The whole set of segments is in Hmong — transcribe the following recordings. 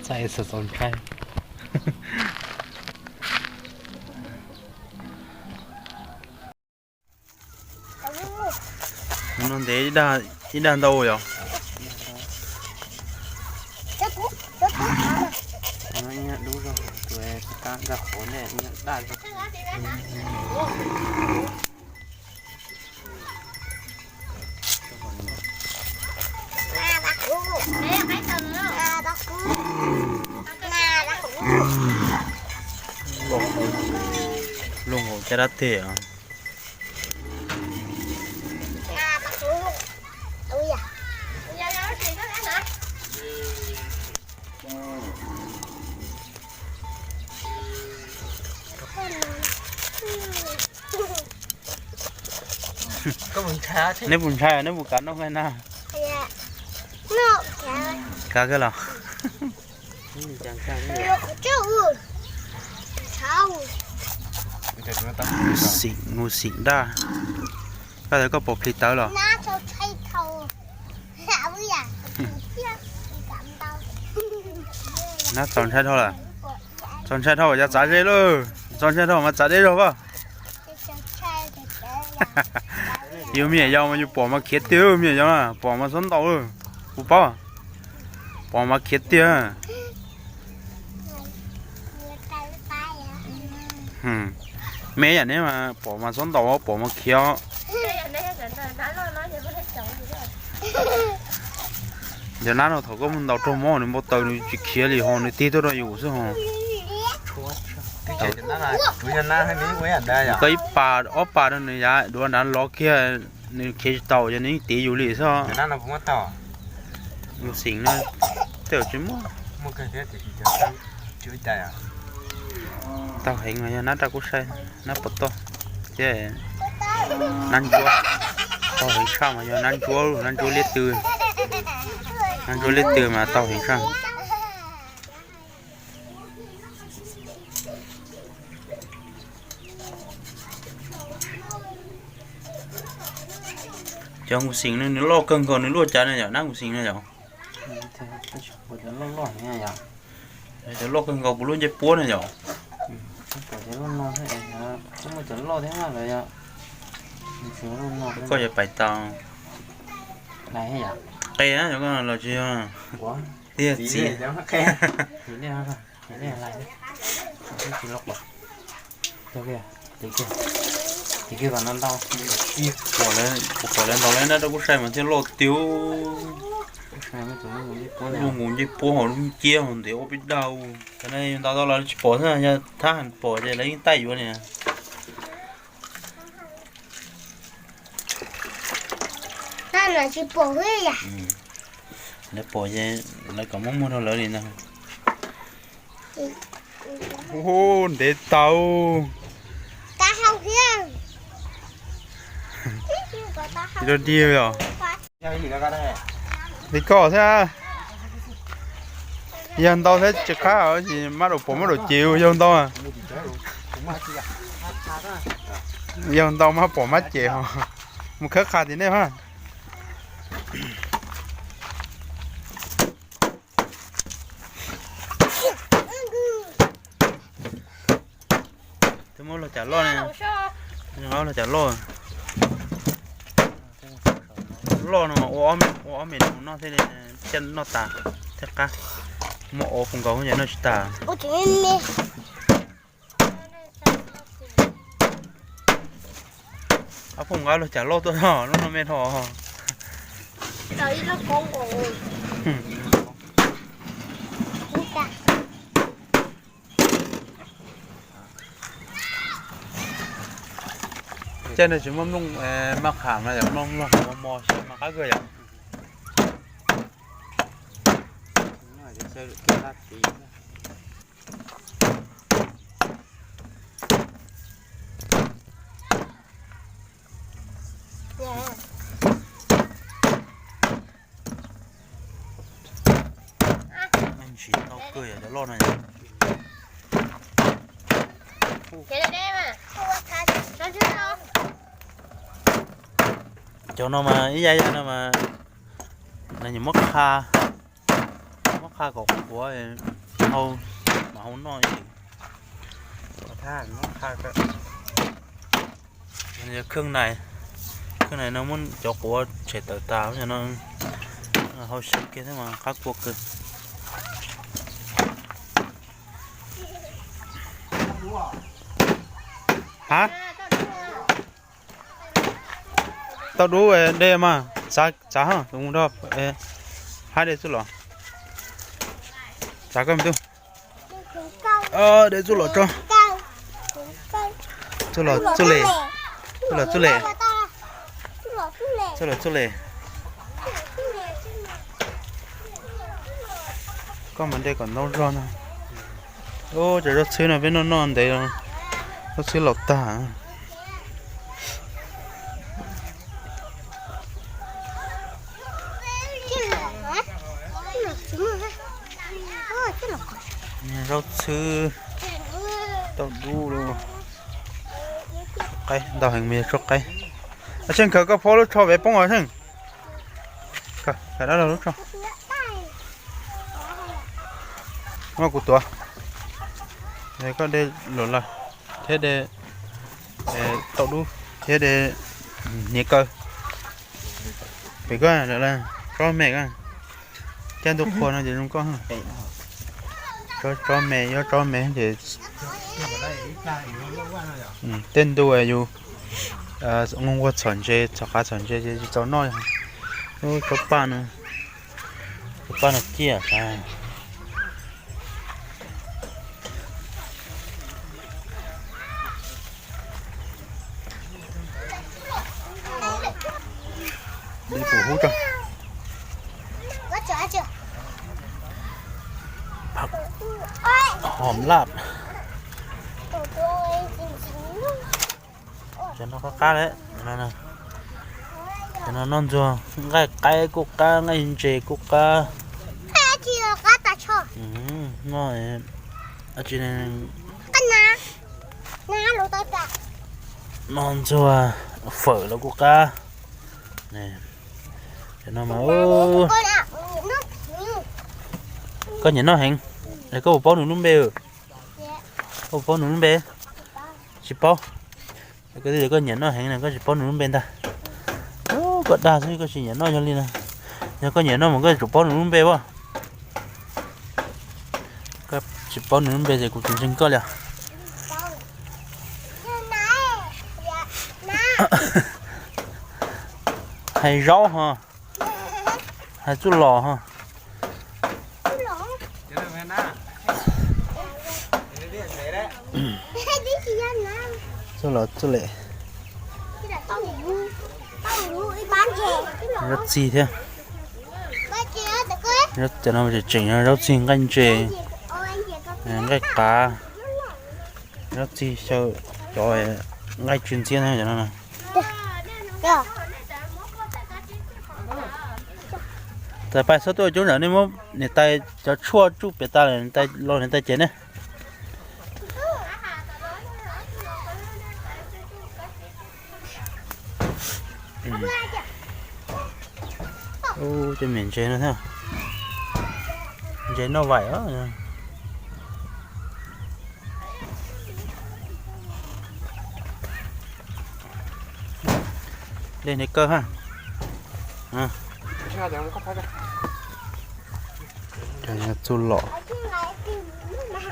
Txaus ntshai. No ntev ib dag ntau yom. Luaj nkaus caj dab tig. Neb puas ntshai, neb puas kav noj nqaij na? Kav kawg los. Xim, mus xim daj. Koj tias koj pom plhis tawv los? Nab txaus ntshai dhau lawm. Txaus ntshai dhau yog txav ze lawm. Txaus ntshai dhau mas txav deb zog pab. Yus me nyuam yaus mas yus pom mas khiav tiag, me nyuam yaus pom mas xob ntaus. Kuv paub, pom mas khiav tiag. Me yam neb mas pom mas xob ntaus, pom mas khiav. Cov nab no thaum koj mus ntaus raug mob nws npau taws nws tsis khiav li ho, nws tig tuaj rau yus xwb ho. Koj ib pas ob pas rau nws yav duav nrad lov kiag, nws khiav tsis tau, yog nws yeej tiv yus li xwb. Mus xim no tej tsis muaj. Taug heev mas yog nab raj kub saib, nab pov toj, thiab nab ntsuab. Taug heev tshaj mas yog nab ntsuab, nab ntsuab liab tw. Nab ntsuab liab tw mas taug heev tshaj. Cov nkus xeem no nws loj kawg nkaus, nws luaj cas na yom, nab nkus xeem no yom? Cov loj kawg nkaus puas luaj ncej puab na yom? Koj yuav pais tau qe na, cov koj los tsis yog. Tiag txiv. Kuv pom lawv ntaus lawv nab raj kub saib mas thiaj loj tiag. Luaj nkaus ncej puab hauv lub ciab hauv ntev ua peb dau. Cov no yus ntaus tau los tsis pom xwb, yog thab ham pom ces lawv yeej taij yuav li. Lawv pom ces lawv kom muab muag rau lawv li ntag. Ub, ntev tau. Dig koj thiab. Yawg ntau thiab tsis qab, mab daum pom mab daum ces yawg ntau. Yawg ntau mab pom mab ces ho. Mus khawb qha tim nej mas. Twb muab luag cas loj ne, luag cas loj. Loj no ua ob me nus noj thiaj li, thiaj noj tas thiaj qab. Muab ua phooj nkaus ces noj tsis tas. Ob phooj nkaus luag cas loj tuaj no, lub no me dhau. Caij no tsis muaj nplooj maj qham no yom, nplooj maj qham mos mos xwb mas qab kawg yom. Ntshis ntau kawg yom, cov loj no yom. Cov no mas ib yam yam no mas nws nyuam muab qha, muab qha kom qhuav, hau, mas hau noj. Yog kheej nais, kheej nais no muab cov quav tshem tawm tas no, hau xyaw kiag thiab mas qab kua kawg. Ha, tau dub de mas, txav, txav ho, mus rau hab de txuj lom, txav koj me tub, de txuj lom tso, txuj lom txuj le, txuj lom txuj le, txuj lom txuj le. Koj mas de kom ntau zog na. Ub, cov zaub txhwb no peb noj noj ntev, zaub txhwb laus tag. Zaub txhwb tau dub li. Qaib ntau heev mas yog tshuab qaib. Tsheej, khaws koj phob lub tsho pem poob os Tsheej. Khaws dab laug lub tsho. Muab kuv tuav. Koj de luam lawm thiab de tau dub thiab de hniav kaw. Pem koj, tsob me, caij ntuj qhua no ces zoo koj. Tsob me, yuav tsob me ces tej ntu yus nquag txhom ntses, txhom qav txhom ntses ces tsis txaus noj. Ub, tsob paj no, tsob paj no ciaj tas. Dib pus hub rau. Hom laj. Cov no qab qab li. Cov no noj ntxuag nqaij qaib kuj qab, nqaij ntses kuj qab. Noj, noj ntxuag fawm los kuj qab. Cov no mas, koj nyiam noj heev, koj puas paub nws lub npe? Koj puas paub nws lub npe? Tsis paub. Koj twb tias koj nyiam noj heev na, koj tsis paub nws lub npe ntag. Koj dag xwb, koj tsis nyiam noj yog li na. Yog koj nyiam noj mas koj yuav tsum paub nws lub npe as. Koj tsis paub nws lub npe ces kuv tsis ntseeg koj li os. Hais zaub ho, hais txuj lom ho. Txuj lom txuj lem. Zaub txig thiab. Cov no tseem tseem yog zaub txig nqaij ntses, nqaij qav, zaub txig xyaw cov nqaij tsis ntxhiab na cov no. Tais pais txhob tuaj coob ntawm nej muab niam tais cov tshuaj tsuj pem tas lawm, los niam tais cem ne. Ub, cov me ntses no thiab. Ntses noj vaim os. Dej hniav kawg ha. Cov txuj lom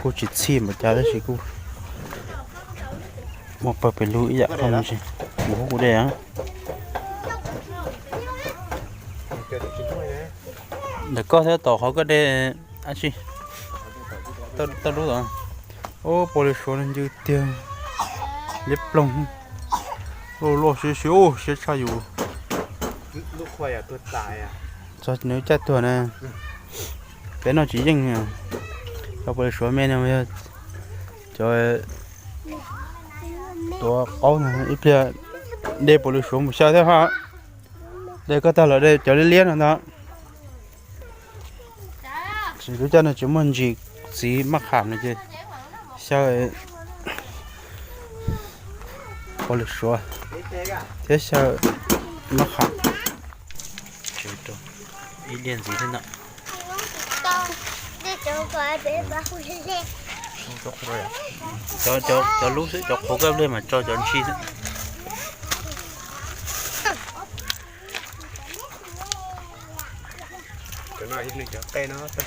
kuj tsis txhij npaum cas tab sis kuj muaj pawg pes lug ib yam qhov no ces kuv hub kuv dej. Ntawm koj thiab tom qhov koj de dab tsi? Tau dub tod. Ub, pom lwm suav no ncw tiag. Liab ploog. Loj loj siab siab, siab tshaj yus. Txog nws caj tuag na. Peb noj tsis yeej. Cov pom lwm suav me no yog cov tuav qaub no, ib pliag de pom lwm suav mus xyaw thiab ha. De koj tag lawm de cov liab liab no ntag. Lub caij no tsis muaj ntsis txiv maj qham no ces xyaw pom lwm suav thiab xyaw maj qham. Ib diav ntxiv thiab ntag. Cov, cov, cov lub xwb, cov qhuav kab pliag mas tso cov ntsis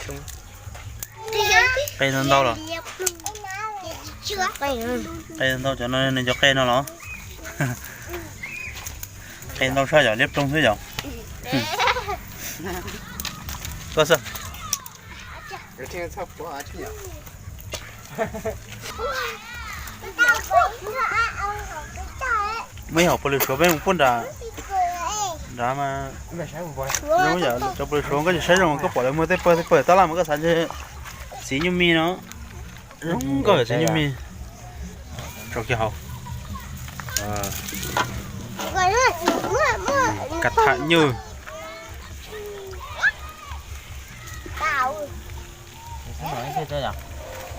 xwb. Qe no ntau los? Qe ntau, cov no nws cov qe no los? Qe ntau tshaj yom, liab ploog xwb yom. Koj xwb. Muaj ib hom puav lws suav peb mus pub nram, nrad mas zoo yam cov puav lws suav koj tsis saib zoo koj pom lawv muag tej pawg tej pawg tab laj mas koj xav ntshe txiv nyuj mis no. Zoo nkauj txiv nyuj mis. Tso kiag hauv. Kav tham nyuj.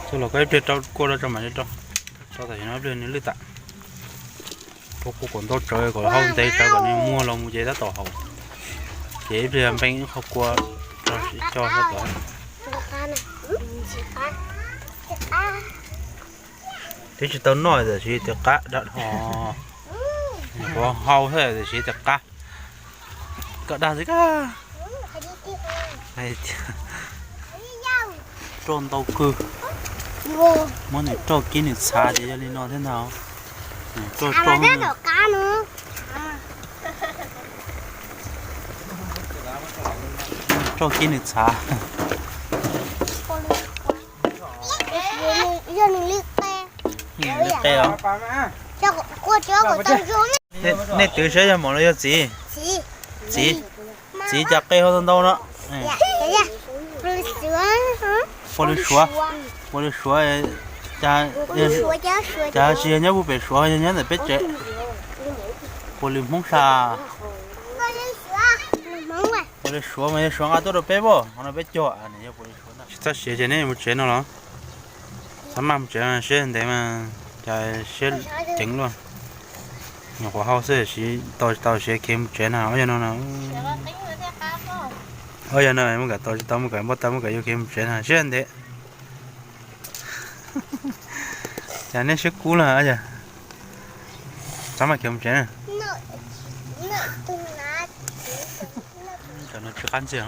Txuj los koj ib pliag rau kua rau tso mam li rau. Rau tam sim no ib pliag nws lwj tam. Rau kua kom ntau tsawv kom hau ntev tsawv kom nws muag los mus ces tab tom haus. Ces ib pliag npeeb ib qho kua rau sim cog sab tod. Twb tsis tau noj tiam sis tias qab dam ho. Nyuam qhuav hau thiab tiam sis tias qab. Koj dag xwb koj. Roj ntau kawg. Muab nws roj kib nws txhav ces yog li no thiab ntag. Roj, roj, roj kib nws txhav. Li qe os. Nej twv saib yog mom los yog txiv? Txiv. Txiv cas qe ho ntau ntau no. Puav lws suav, puav lws suav, cas tsis yog nyob puag pem suav, yog nyob ntawm peb tsev. Puav lws Hmoob sas. Puav lws suav mas yog suav nqa tuaj rau peb pob, qhov no peb cog, nws yog puav lws suav ntag. Tsis txhob siav ces neb mus tsev no los? Txhob maj mus tsev, siab ntev mas cas siab ceev luaj. Nyuam qhuav hau xwb, tau tsis tau siav khiav mus tsev na, ob yog no na. Ob yog no mus kam tau tsis tau mus kam npaj tau mus kam yuav khiav mus tsev na, siab ntev. Cas neb siab kub na yog? Txhob maj khiav mus tsev na. Cov no tsis qab ntxiag.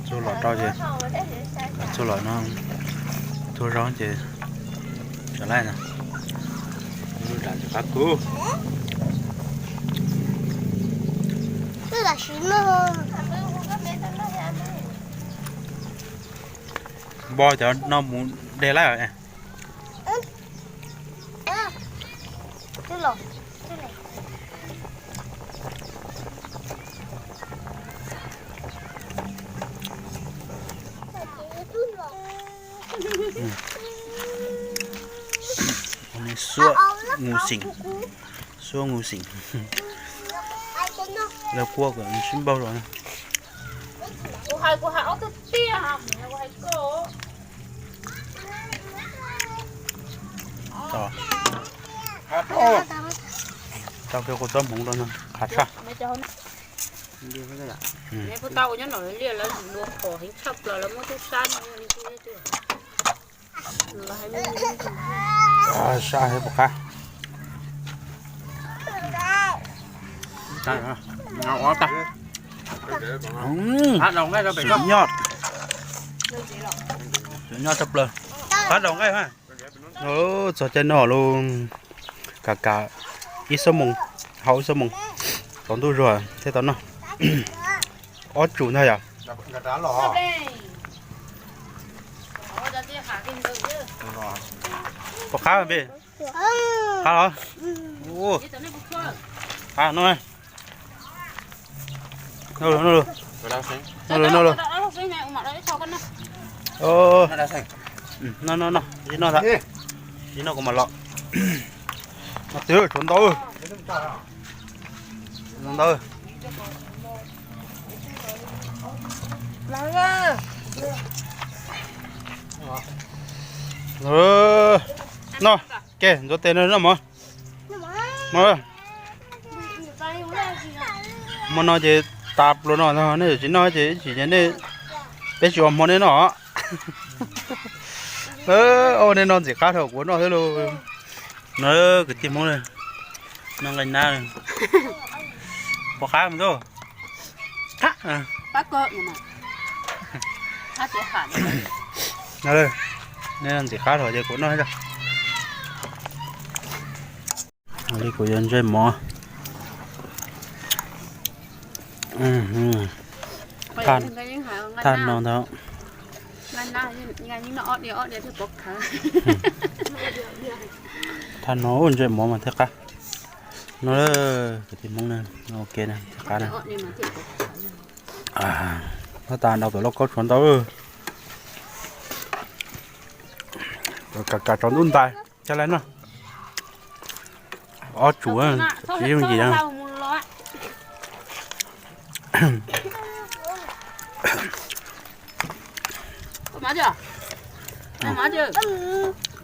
Txuj lom rau ces, txuj lom no, txuj zoo ces, tso laij no, lub dam ces qab kub. Npo cov no mus de laij os. Suab ngu xim, suab ngu xim. Lawv kuaj kom sib npaug los. Tau kiag kua txob hmoov rau no, qab tshaj. Sab heev puas qab. Suav nyob, suav nyob tshaj plaws. Qab daus nqaij. Txog caij no lawm, kam kam ib xuab moos, hau ib xuab moos, tsaus ntuj zuag thiaj tau noj. Ob tsum ntag yom. Puas qab peb? Qab los? Qab no. Noj lawm, noj lawm. Noj lawm, noj lawm. Noj, noj, noj, tsis noj ntag. Tsis noj kuv mam los. Noj twb tshuav ntau. Ntau. Noj, ke ntxuav tes no noj mov. Hmo no ces tas pluas no ntag, nej yuav tsis noj ces ib chim ces nej, peb tsis ua hmo nej noj. Ua nej no ntxim qab dhau kuv noj thiab lauj. No kwv tij Hmoob, noj nqaij nab, pom qab mus tuj. Nej ntxim qab dhau ces kuv noj thiab. Li kuv yuav ntsej mov. Thaj no ntag. Thaj no ua ntsej mov mas thiaj qab. No kwv tij Hmoob, no ua ke thiaj qab na. Tab tas nrau tom lauj kaub tshuav ntau. Kav tsaus ntuj ntais, coj lawm no. Ob tsuv tsis yooj yim.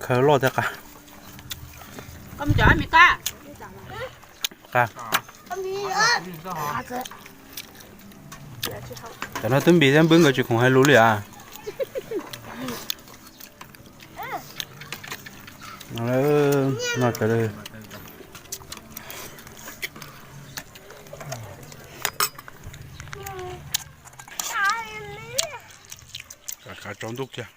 Khaws loj thiab qab. Qab. Cov no twb npis thiab npwb nkawd tsis khoom hais lus li as. No, kav tsaus ntuj kiag.